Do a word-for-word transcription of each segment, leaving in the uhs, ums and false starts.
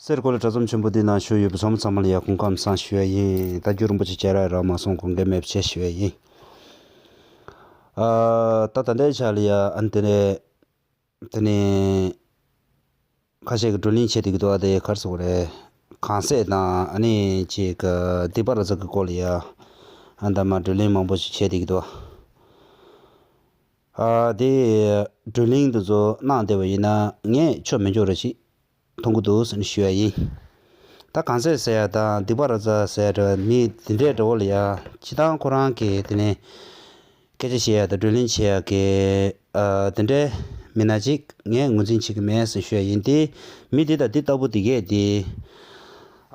སེར་ཀོ་ལ་དྲ་ཚོམས་ཆེན་པོ་འདི་ནང་ཞུགས་ཡོད་པའི་ཚོགས་མི་ཚང་མ་ལ་ཡ་སྐུ་ཁམས་བཟང་ཞུ་ཡ་ཡིན། ད་རྒྱུ་རིན་པོ་ཆེ་བཅར་ར་རག་མ་སོང་། དགོངས་འགལ་མེད་པ་བྱས་ཞུ་ཡ་ཡིན། ཨ། ད་ད་ལྟའི་ཆ་ལ་ཡ་ཨ་ནི་དེ་ནས་དེ་ནས་ཁ་ཤས་ཀྱིས་བགྲོ་གླེང་བྱེད་བསྡད་ཀྱི་འདུག་ཨ་དེ་ག་རེ་ཟེར་དགོས་རེད། གང་ཟག་དང་ཨ་ནི་ཅིག་གི་སྡིག་པ་ར་ཛ་གི་སྐོར་ལ་ཡ་ཨ་འདྲ་མ་བགྲོ་གླེང་མང་པོ་ཞིག་བྱེད་བསྡད་ཀྱི་འདུག་ཨ་དེ་བགྲོ་གླེང་དེ་ཚོ་གནང་བསྡད་པ་ཡིན་ན་ངས་ཆོ་མི་འཇོག་ར་ཞིག་མཐོང་གི་འདུག་ཟེར་ནས་ཞུ་ཡ་ཡིན། ད་གང་ཟག་ཟེར་ཡ་དང་སྡིག་པ་ར་ཛ་ཟེར་ཡ་འདྲ་མི་དེ་འདྲའི་འདྲ་བོ་ལ་ཡ་སྤྱིར་བཏང་ཁོ་རང་གིས་དེ་ནས་སྐད་ཆ་བཤད་ཡ་དང་བགྲོ་གླེང་བྱེད་ཡ་གི་ཨ་དེ་འདྲའི་མི་སྣ་ཅིག་ངས་ངོས་འཛིན་བྱེད་ཀྱི་མེད་ཟེར་ཞུ་ཡ་ཡིན་ཏེ། མི་འདི་དང་འདི་ལྟ་བུ་དེ་གས་དེ་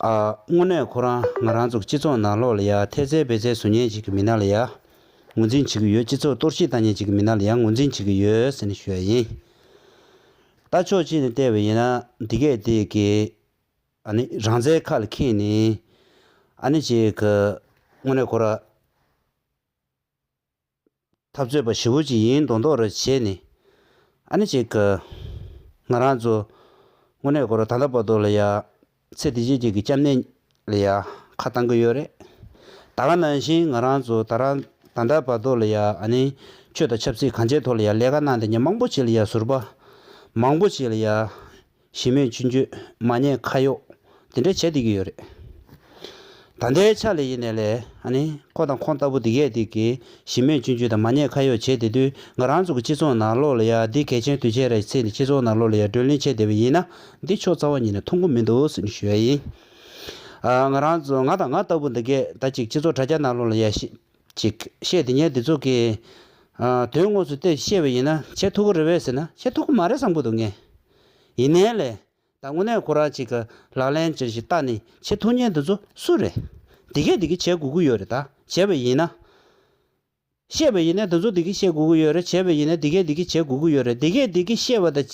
ཨ་དངོས་གནས་ཁོ་རང་ང་རང་ཚོ་གི་སྤྱི་ཚོགས་ནང་ལོགས་ལ་ཡ་ཐེལ་ཙེ་བེ་ཙེ་བཟོ་མཁན་ཅིག་གི་མི་སྣ་ལ་ཡ་ངོས་འཛིན་བྱེད་ཀྱི་ཡོད། སྤྱི་ཚོགས་གཏོར་བཤིག་བཏང་མཁན་ཅིག་གི་མི་སྣ་ལ་ཡ་ངོས་འཛིན་བྱེད་ཀྱི་ཡོད་ཟེར་ནས་ཞུ་ཡ་ཡིན། ད་ཕྱོགས་གཅིག་ནས་བལྟས་པ་ཡིན་ན་འདི་གས་དེ་གི་ཨ་ནི་རང་བཙན་ཁ་ལ་འཁྱེར་ནས་ཨ་ནི་ཅིག་གི་དངོས་གནས་ཁོ་ར་འཐབ་རྩོད་པ་ཞེ་པོ་ཅིག་ཡིན་མདོག་མདོག་ར་བྱས་ནས་ཨ་ནི་ཅིག་གི་ང་རང་ཚོ་དངོས་གནས་ཁོ་ར་ད་ལྟ་བར་དུ་ལ་ཡ་ཚེ་འདི་ཕྱི་གཅིག་གི་སྐྱབས་གནས་ལ་ཡ་ཁ་བཏང་གི་ཡོད་རེད། ད་ག་ནང་བཞིན་ང་རང་ཚོ་ད་རང་ད་ལྟ་བར་དུ་ལ་ཡ་ཨ་ནི་ཆོས་དང་ཆབ་སྲིད་གང་ཅིའི་ཐོག་ལ་ཡ་ལས་ཀ་གནང་བསྡད་མཁན་མང་པོ་ཅིག་ལ་ཡ་ཟུར་པ་མང་པོ་ཅིག་ལ་ཡ་གཞི་མེད་སྐྱོན་བརྗོད་མ་ཉེས་ཁ་གཡོག་དེ་འདྲ་བྱས་བསྡད་ཀྱི་ཡོད་རེད། ད་ལྟའི་ཆ་ལ་ཡིན་ནའི་ལས་ཨ་ནི་ཁོ་དང་ཁོང་ལྟ་བུ་དེ་གས་དེ་གིས་གཞི་མེད་སྐྱོན་བརྗོད་དང་མ་ཉེས་ཁ་གཡོག་བྱས་བསྡད་དུས་ང་རང་ཚོ་གི་སྤྱི་ཚོགས་ནང་ལོགས་ལ་ཡ་འདི་གལ་ཆེན་དོན་ཆེན་རེད་ཟེར་ནས་སྤྱི་ཚོགས་ནང་ལོགས་ལ་ཡ་བགྲོ་གླེང་བྱས་བསྡད་པ་ཡིན་ན་འདི་ཕྱོགས་རྩ་བ་ཉིད་ནས་མཐོང་གི་མི་འདུག་ཟེར་ནས་ཞུ་ཡ་ཡིན། ཨ་ང་རང་ཚོ་ང་དང་ང་ལྟ་བུ་འདི་གས་ད་ཅིག་སྤྱི་ཚོགས་དྲ་རྒྱ་ནང་ལོགས་ལ་ཡ་ཤི་ཅིག་བཤད་དེ་ཉན་འདི་ཚོ་གིས་ཨ་དོན་དངོས་སུ་བལྟས་བཤད་པ་ཡིན་ན་བྱེད་ཐུབ་ཀྱི་རེད་པས་ཟེར་ན་བྱེད་ཐུབ་ཀྱི་མ་རེད་བསམ་གྱི་འདུག་ངས། ཡིན་ནའི་ལས། ད་དངོས་གནས་ཁོ་རང་ཅིག་གི་ལག་ལེན་ཅིག་ཞིག་བསྟར་ནས་བྱེད་ཐུབ་མཁན་དེ་ཚོ་སུ་རེད། འདི་གས་འདི་གས་བྱེད་དགོས་ཀྱི་ཡོད་རེད། ད་བྱས་པ་ཡིན་ན། བཤད་པ་ཡིན་ན་དེ་ཚོ་འདི་གས་བཤད་དགོས་ཀྱི་ཡོད་རེད། བྱས་པ་ཡིན་ན་འདི་གས་འདི་གས་བྱེད་དགོས་ཀྱི་ཡོད་རེད། འདི་གས་འདི་གས་བཤད་པ་དང་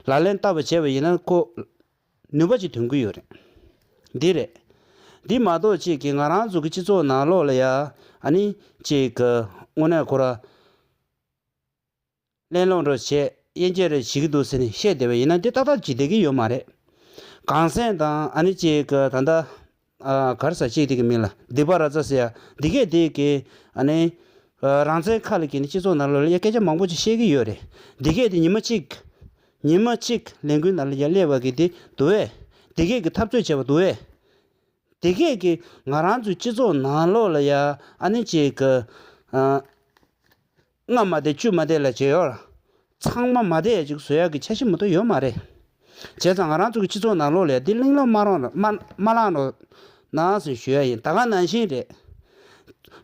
ལག་ལེན་བསྟར་བ་བྱས་པ་ཡིན་ན་ཁོ་ནུས་པ་ཅིག་ཐོན་གྱི་ཡོད་རེད། འདི་རེད། འདི་མ་གཏོགས་ཅིག་གི་ང་རང་ཚོ་གི་སྤྱི་ཚོགས་ནང་ལོགས་ལ་ཡ་ཨ་ནི་ཅིག་གི་དངོས་གནས་ཁོ་ར། གླེང་སློང་འགྲོ་བྱས་དབྱེ་འབྱེད་རེ་བྱེད་ཀྱི་འདུག་ཟེར་ནས་བཤད་བསྡད་པ་ཡིན་ན་འདི་ཏག་ཏག་བྱེད་བསྡད་ཀྱི་ཡོད་མ་རེད། གང་ཟག་དང་ཨ་ནི་ཅིག་གི་ད་ལྟ་ཨ་ག་རེ་ཟེར་ཅིག་དེ་གི་མིང་ལ་སྡིག་པ་ར་ཛ་ཟེར་ཡ་འདི་གས་དེ་གི་ཨ་ནི་ཨ་རང་བཙན་ཁ་ལ་འཁྱེར་ནས་སྤྱི་ཚོགས་ནང་ལོགས་ལ་ཡ་སྐད་ཆ་མང་པོ་ཅིག་བཤད་ཀྱི་ཡོད་རེད། འདི་གས་དེ་ཉི་མ་གཅིག་ཉི་མ་གཅིག་ལས་འགུལ་ནང་ལ་ཡ་སླེབས་པ་གི་དེ་འདུག་བས། འདི་གས་ཀྱི་འཐབ་རྩོད་བྱས་པ་འདུག་བས། དེ་གས་ཀྱིས་ང་རང་ཚོའི་སྤྱི་ཚོགས་ནང་ལོགས་ལ་ཡ་ཨ་ནི་ཅིག་གི་ཨ་ལྔ་མ་བསྡད་བཅུ་མ་བསྡད་ལ་བྱེད་ཡོད་ལ། ཚང་མ་མ་བསྡད་ཡ་ཅིག་བཟོ་ཡ་གི་འཆར་གཞི་མ་གཏོགས་ཡོད་མ་རེད། བྱས་ཙང་ང་རང་ཚོ་གི་སྤྱི་ཚོགས་ནང་ལོགས་ལ་ཡ་འདི་གླེང་སློང་མ་རོགས་མ་མ་བསླང་རོགས་གནང་ཟེར་ཞུ་ཡ་ཡིན། ད་ག་ནང་བཞིན་རེད།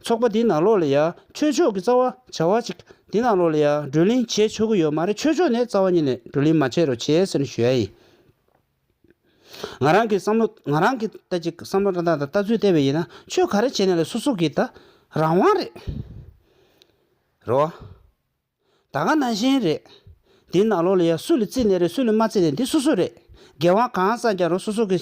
ཚོགས་པ་འདི་ནང་ལོགས་ལ་ཡ་ཆོས་ཕྱོགས་ཀྱི་རྩ་བ་བྱ་བ་ཅིག་འདི་ནང་ལོགས་ལ་ཡ་བགྲོ་གླེང་བྱེད་ཆོག་གི་ཡོད་མ་རེད། ཆོས་ཕྱོགས་ནས་རྩ་བ་ཉིད་ནས་བགྲོ་གླེང་མ་བྱེད་རོགས་བྱེད་ཟེར་ནས་ཞུ་ཡ་ཡིན། ང་རང་གི་བསམ་བློ་ང་རང་གི་ལྟ་ཅིག་བསམ་བློ་བཏང་སྟངས་དང་ལྟ་ཚུལ་བལྟས་པ་ཡིན་ན་ཆོས་ག་རེ་བྱས་ནས་ལ་སོ་སོ་གི་ད་རང་དབང་རེད། རོ། ད་ག་ནང་བཞིན་རེད། འདི་ནང་ལོགས་ལ་ཡ་སུ་ལ་བརྩི་ནས་རེད། སུ་ལ་མ་བརྩི་ནས་འདི་སོ་སོ་རེད། འགན་དབང་གང་བསམ་ཀྱང་རོ་སོ་སོ་གི་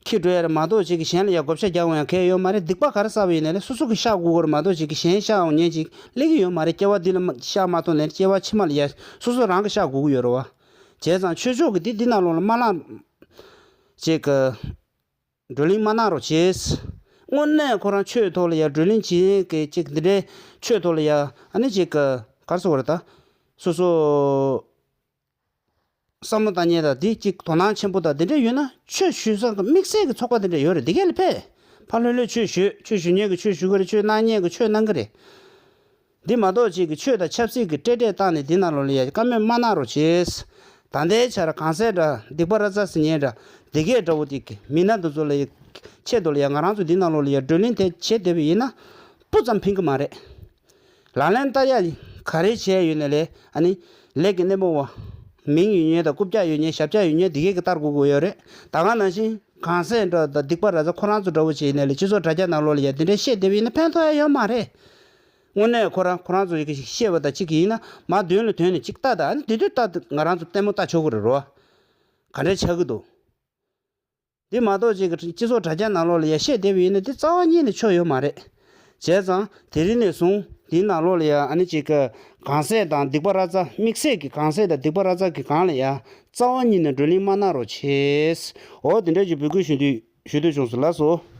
ཁྱི་འགྲོ་ཡ་རེད་མ་གཏོགས་ཅིག་གི་གཞན་ལ་ཡ་བགོ་བཤའ་རྒྱག་འོང་ཡ་གལ་ཡོད་མ་རེད། སྡིག་པ་ག་རེ་བསགས་པ་ཡིན་ནའི་ལ་སོ་སོ་གི་བཤགས་དགོས་ཀྱི་རེད་མ་གཏོགས་ཅིག་གི་གཞན་བཤགས་འོང་མཁན་ཅིག་སླེབས་ཀྱི་ཡོད་མ་རེད། སྐྱེ་བ་འདི་ལ་མ་བཤགས་མ་ཐུབ་ནའི་སྐྱེ་བ་ཕྱི་མ་ལ་ཡ་སོ་སོ་རང་གི་བཤགས་དགོས་ཀྱི་ཡོད་རེད་བ། བྱས་ཙང་ཆོས་ཕྱོགས་ཀྱི་འདི་འདི་ནང་ལོགས་ལ་མ་ལངས། ཅིག་གི་བགྲོ་གླེང་མ་གནང་རོགས་བྱེད། དངོས་གནས་ཁོ་རང་ཆོས་ཐོག་ལ་ཡ་བགྲོ་གླེང་བྱེད་མཁན་གྱི་ཅིག་འདི་འདྲའི་ཆོས་ཐོག་ལ་ཡ་ཨ་ནི་ཅིག་གི་ག་རེ་ཟེར་དགོས་རེད་ད། སོ་སོ་བསམ་བློ་བཏང་མཁན་དང་འདི་ཅིག་དོ་སྣང་ཆེན་པོ་དང་འདི་འདྲ་ཡོད་ན་ཆོས་ཞུ་ས་གི་དམིགས་བསལ་གྱི་ཚོགས་པ་འདི་འདྲ་ཡོད་རེད། འདི་གས་ལ་ཕེབས། ཕར་ལྷོད་ལྷོད་ཆོས་ཞུ། ཆོས་ཞུ་མཁན་གྱི་ཆོས་ཞུ་གི་རེད། ཆོས་གནང་མཁན་གྱི་ཆོས་གནང་གི་རེད། འདི་མ་གཏོགས་ཅིག་གི་ཆོས་དང་ཆབ་སྲིད་ཀྱི་སྤྲེལ་སྤྲེལ་བཏང་ནས་འདི་ནང་ལོགས་ལ་ཡ་བཀའ་མོལ་མ་གནང་རོགས་བྱེད། ད་ལྟའི་ཆར་གང་ཟག་འདྲ་སྡིག་པ་ར་ཛ་ཟེར་མཁན་འདྲ་འདི་གས་འདྲ་བོ་དེ་གི་མི་སྣ་འདི་ཚོ་ལ་ཡ་ཆེད་དུ་ལ་ཡ་ང་རང་ཚོ་འདི་ནང་ལོགས་ལ་ཡ་བགྲོ་གླེང་དེ་བྱེད་བསྡད་པ་ཡིན་ན་སྤུ་ཙམ་ཕན་གི་མ་རེད། ལག་ལེན་བསྟར་ཡ་ག་རེ་བྱས་ཡོད་ནའི་ལས་ཨ་ནི་ལས་ཀྱི་སྣེ་མོ་བ། མིང་ཡོད་མཁན་དང་རྐུབ་བཀྱག་ཡོད་མཁན་ཞབས་བཀྱག་ཡོད་མཁན་འདི་གས་ཀྱི་བསྟར་དགོས་ཀྱི་ཡོད་རེད། ད་ག་ནང་བཞིན་གང་ཟག་འདྲ་དང་སྡིག་པ་ར་ཛ་ཁོ་རང་ཚོ་འདྲ་བོ་བྱས་ཡིན་ནའི་ལས་སྤྱི་ཚོགས་དྲ་རྒྱ་ནང་ལོགས་ལ་ཡ་འདི་འདྲའི་བཤད་བསྡད་པ་ཡིན་ན་ཕན་ཐོགས་ཡ་ཡོད་མ་རེད། དངོས་གནས་ཁོ་རང་ཁོ་རང་ཚོ་ཡི་གེ་ཞིག་བཤད་པ་དང་གཅིག་གི་ཡིན་ན་མ་དོན་ལ་དོན་ནི་གཅིག་ལྟ་དང་ཨ་ནི་དེ་དུས་ལྟ་ང་རང་ཚོ་ལྟད་མོ་ལྟ་ཆོག་གི་རེད་རོ། ག་འདྲས་ཆགས་ཀྱི་འདུག་འདི་མ་གཏོགས་ཅིག་གི་སྤྱི་ཚོགས་དྲ་རྒྱ་ནང་ལོགས་ལ་ཡ་བཤད་བསྡད་པ་ཡིན་ན་འདི་རྩ་བ་ཉིད་ནས་ཆོ་ཡོད་མ་རེད། བྱས་ཙང་དེ་རིང་ནས་བཟུང་ དེའི་ནང་ལོགས་ལ་ཡ་ཨ་ནི་ཅིག་གི་གང་ཟག་དང་སྡིག་པ་ར་ཙ། དམིགས་བསལ་གྱི་གང་ཟག་དང་སྡིག་པ་ར་ཙ་གི་སྒང་ལ་ཡ་རྩ་བ་ཉིད་ནས་བགྲོ་གླེང་མ་གནང་རོགས་བྱེད། འོ་དེ་འདྲ་ཅིག་འབོད་སྐུལ་ཞུ་འདོད་ཞུ་འདོད་བྱུང་སོང་། ལགས་སོ།